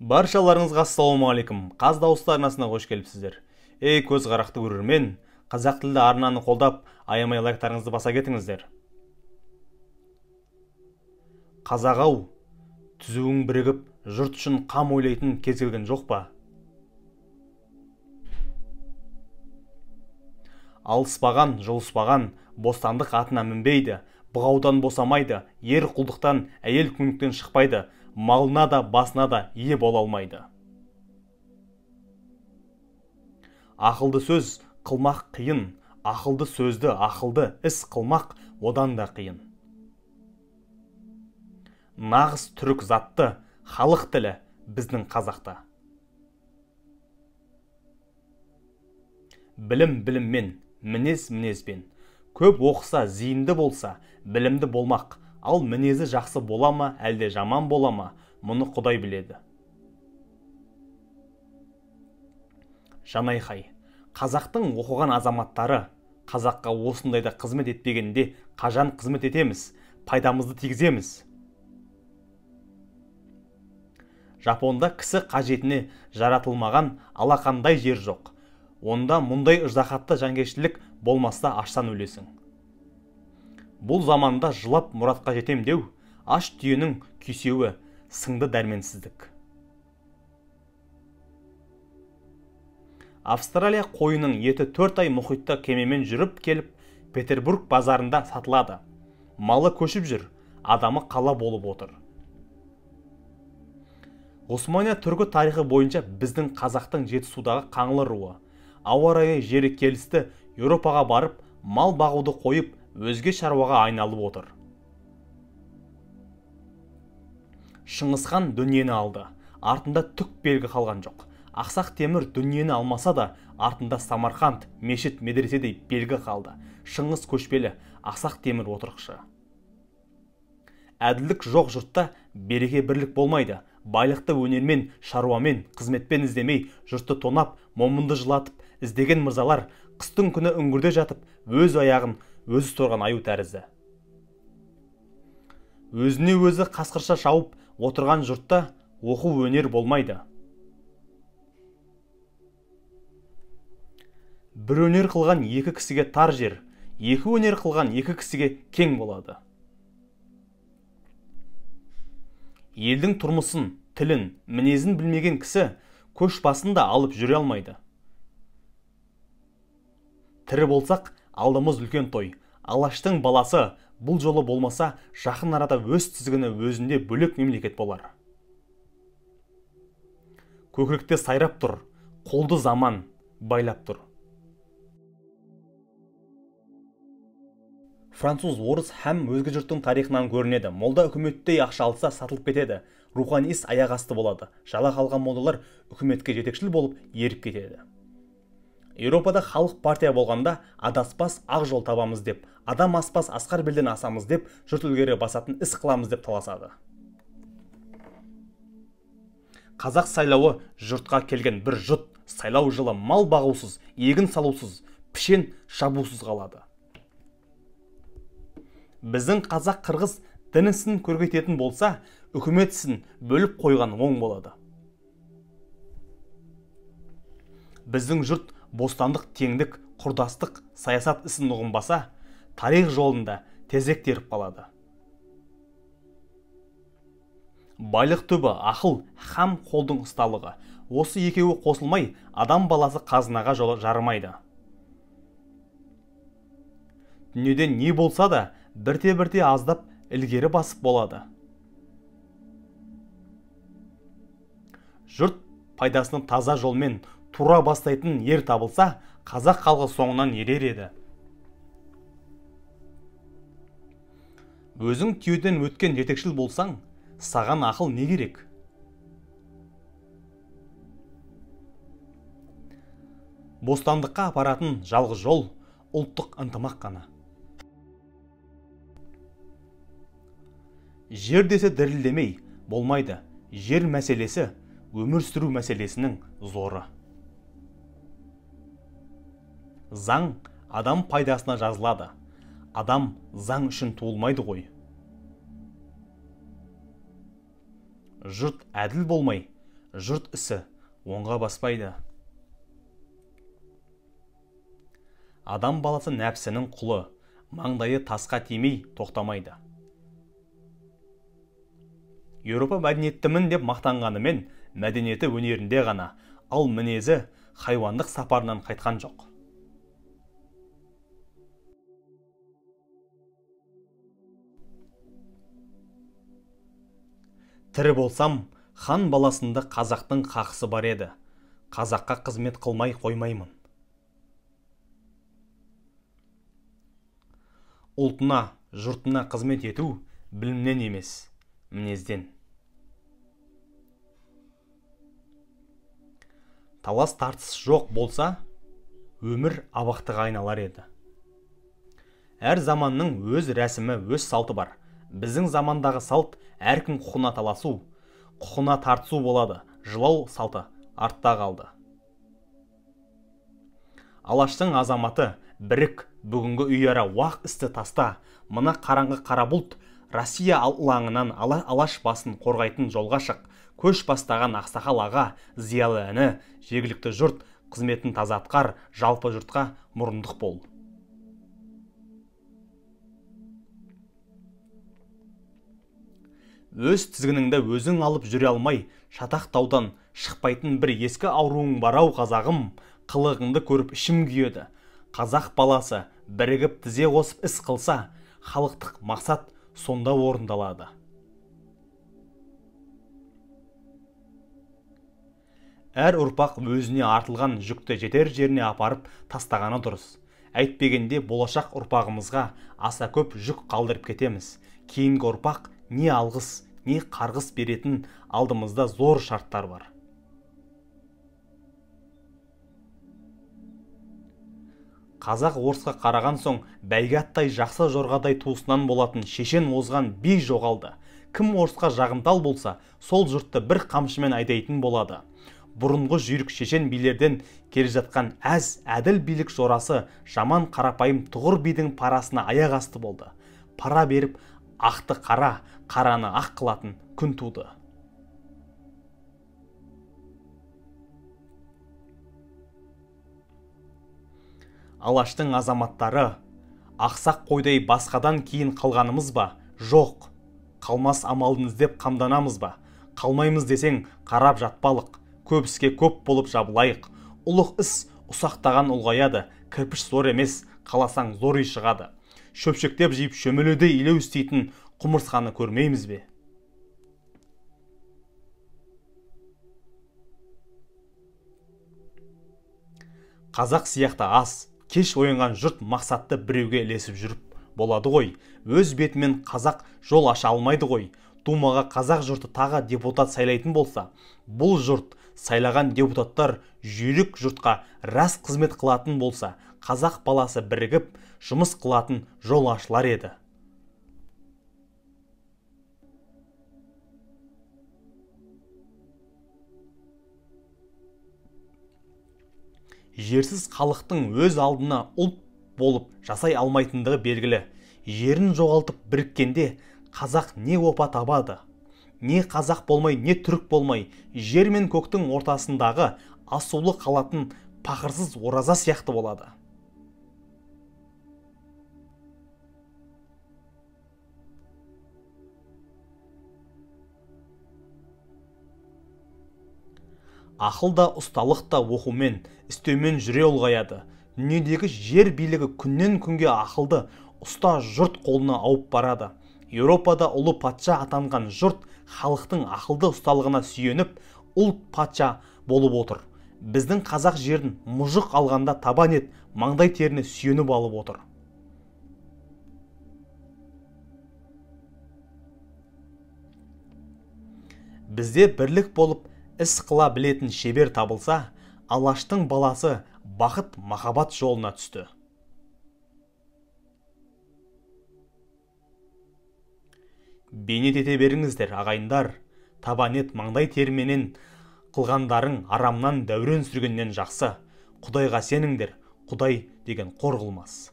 Баршаларыңызға ассалаумағалейкум. Қаз дауысты арнасына қош келіпсіздер. Ей, көз қарақты көрермен, қазақ тілді арнаны қолдап, аямай лайктарыңызды баса кетіңіздер. Қазақ ау, түзуің бірігіп, жұрт үшін қам ойлайтын кез келген жоқ па? Алыспаған, жұлыспаған, бостандық атына мінбейді, бұғаудан босамайды, ер құлдықтан, әйел күңдіктен шықпайды, малына да, басына да ие бола алмайды. Ақылды сөз қылмақ қиын, ақылды сөзді ақылды іс қылмақ одан да қиын. Нағыз түрік затты халық тілі біздің қазақта. Білім біліммен, мінез мінезбен. Көп оқыса, зейінді болса, білімді болмақ. Ал мінезі жақсы бола ма, әлде жаман бола ма, мұны Құдай біледі. Жанайқай. Қазақтың оқыған азаматтары қазаққа осындайда қызмет етпегенде қажан қызмет етеміз, пайдамызды тигіземіз. Жапонда кісі қажетіне жаратылмаған алақандай жер жоқ. Онда мұндай ыждаһатты жанкештілік болмаса аштан өлесің. Бұл заманда жылап мұратқа жетем деу, аш түйенің күйсеуі, сыңды дәрменсіздік. Австралия қойының еті 4 ай мұхитта кемемен жүріп келіп, Петербург базарында сатылады. Малы көшіп жүр, адамы қала болып отыр. Османия түркі тарихы бойынша біздің қазақтың Жетісудағы қаңлы руы. Ауа райы жері келісті, Еуропаға барып, мал бағуды қойып, өзге шаруаға айналып отыр. Шыңғысхан дүниені алды, артында түк белгі қалған жоқ. Ақсақ Темір дүниені алмаса да, артында Самарқанд, мешіт, медреседей белгі қалды. Шыңғыс көшпелі, Ақсақ Темір отырықшы. Әділдік жоқ жұртта береке бірлік болмайды. Байлықты өнермен, шаруамен, қызметпен іздемей, жұртты тонап, момынды жылатып, іздеген мырзалар қыстың күні үңгірде жатып, өз аяғын өзі сорған аю тәрізді. Өзіне өзі қасқырша шауып отырған жұртта оқу өнер болмайды. Бір өнер қылған екі кісіге тар жер, екі өнер қылған екі кісіге кең болады. Елдің тұрмысын, тілін, мінезін білмеген кісі көш басын да алып жүре алмайды. Тірі болсақ, алдымыз үлкен той. Алаштың баласы бұл жолы болмаса, жақын арада өз тізгіні өзінде бөлек мемлекет болар. Көкіректе сайрап тұр, қолды заман байлап тұр. Француз, орыс һәм өзге жұрттың тарихынан көрінеді. Молда үкіметтей ақша алса сатылып кетеді. Рухани іс аяқ асты болады. Жала қалған молдалар үкіметке жетекшіл болып еріп кетеді. Еуропада халық партия болғанда адаспас ақ жол табамыз деп, адам аспас асқар белден асамыз деп, жұрт ілгері басатын іс қыламыз деп таласады. Қазақ сайлауы жұртқа келген бір жұт, сайлау жылы мал бағусыз, егін салусыз, пішен шабусыз қалады. Біздің қазақ қырғыз дін ісін көргететін болса, үкімет ісін бөліп қойған оң болады. Біздің жұрт бостандық, теңдік, құрдастық, саясат ісін ұғынбаса, тарих жолында тезек теріп қалады. Байлық түбі ақыл һәм қолдың ұсталығы. Осы екеуі қосылмай, адам баласы қазынаға жолы жарымайды. Дүниеде не болса да, бірте-бірте аздап ілгері басып болады. Жұрт пайдасını таза жолмен тура бастайтын ер табылса, қазақ халқы соңынан ерер еді. Өзің түйеден өткен жетекшіл болсаң, саған ақыл не керек? Бостандыққа апаратын жалғыз жол ұлттық ынтымақ қана. Жер десе дірілдемей болмайды. Жер мәселесі өмір сүру мәселесінің зоры. Заң адам пайдасына жазылады. Адам заң үшін туылмайды ғой. Жұрт әділ болмай, Жұрт ісі оңға баспайды. Адам баласы нәпсінің құлы, маңдайы тасқа тимей тоқтамайды. Еуропа мәдениеттімін деп мақтанғанымен, мәдениеті өнерінде ғана, ал мінезі хайуандық сапарынан қайтқан жоқ. Тірі болсам, хан баласында қазақтың қақысы бар еді. Қазаққа қызмет қылмай қоймаймын. Ұлтына, жұртына қызмет ету білімнен емес, мінезден. Талас тартыс жоқ болса, өмір абақтыға айналар еді. Әр заманның өз рәсімі, өз салты бар. Біздің замандағы салт әркім құқына таласу, құқына тартысу болады. Жылау салты артта қалды. Алаштың азаматы бірік, бүгінгі үйара уақ істі таста, мына қараңғы қара бұлт Россия алаңынан алаш басын қорғайтын жолға шық. Көш бастаған ақсақал аға, зиялы іні, жергілікті жұрт қызметін таза атқар, жалпы жұртқа мұрындық бол. Өз тізгініңді өзің алып жүре алмай, шатақ таудан шықпайтын бір ескі ауруың бар-ау қазағым, қылығыңды көріп ішім күйеді. Қазақ баласы бірігіп тізе қосып іс қылса, халықтық мақсат сонда орындалады. Әр ұрпақ өзіне артылған жүкті жетер жеріне апарып тастағаны дұрыс. Әйтпегенде болашақ ұрпағымызға аса көп жүк қалдырып кетеміз. Кейінгі ұрпақ не алғыс, не қарғыс беретін алдымызда зор шарттар бар. Қазақ орысқа қараған соң бәйге аттай жақсы жорғадай туысынан болатын шешен озған би жоғалды. Кім орысқа жағымтал болса, сол жұртты бір қамшымен айдайтын болады. Бұрынғы жүйрік шешен билерден келе жатқан әз әділ билік жорасы жаман қарапайым тұғыр бидің парасына аяқ асты болды. Пара беріп ақты қара, қараны ақ қылатын күн туды. Алаштың азаматтары, ақсақ қойдай басқадан кейін қалғанымыз ба? Жоқ. Қалмас амалын іздеп қамданамыз ба? Қалмаймыз десең, қарап жатпалық. Көп іске көп болып жабылайық. Ұлық іс ұсақтаған ұлғаяды. Кірпіш зор емес, қаласаң зор үй шығады. Шөпшектеп жиып шөмеледе илеу істейтін құмырсқаны көрмейміз бе? Қазақ сияқты аз, кеш оянған жұрт мақсатты біреуге ілесіп жүріп болады ғой. Өз бетімен қазақ жол аша алмайды ғой. Думаға қазақ жұрты тағы депутат сайлайтын болса, бұл жұрт сайлаған депутаттар жүйрік жұртқа рас қызмет қылатын болса, қазақ баласы бірігіп жұмыс қылатын жол ашылар еді. Жерсіз халықтың өз алдына ұлт болып жасай алмайтындығы белгілі. Жерін жоғалтып біріккенде қазақ не опа табады? Не қазақ болмай, не түрік болмай, жер мен көктің ортасындағы асулы қалатын пақырсыз ораза сияқты болады. Ақыл да, ұсталық та оқумен, істеумен жүре ұлғаяды. Дүниедегі жер билігі күннен күнге ақылды ұста жұрт қолына ауып барады. Еуропада ұлы патша атанған жұрт халықтың ақылды ұсталығына сүйеніп, ұлт патша болып отыр. Біздің қазақ жерін мұжық алғанда табан ет, маңдай теріне сүйеніп алып отыр. Бізде бірлік болып іс қыла білетін шебер табылса, Алаштың баласы бақыт махаббат жолына түсті. Бейнет ете беріңіздер, ағайындар, табан ет маңдай терменен қылғандарың арамнан дәурен сүргеннен жақсы. Құдайға сеніңдер, Құдай деген қор қылмас.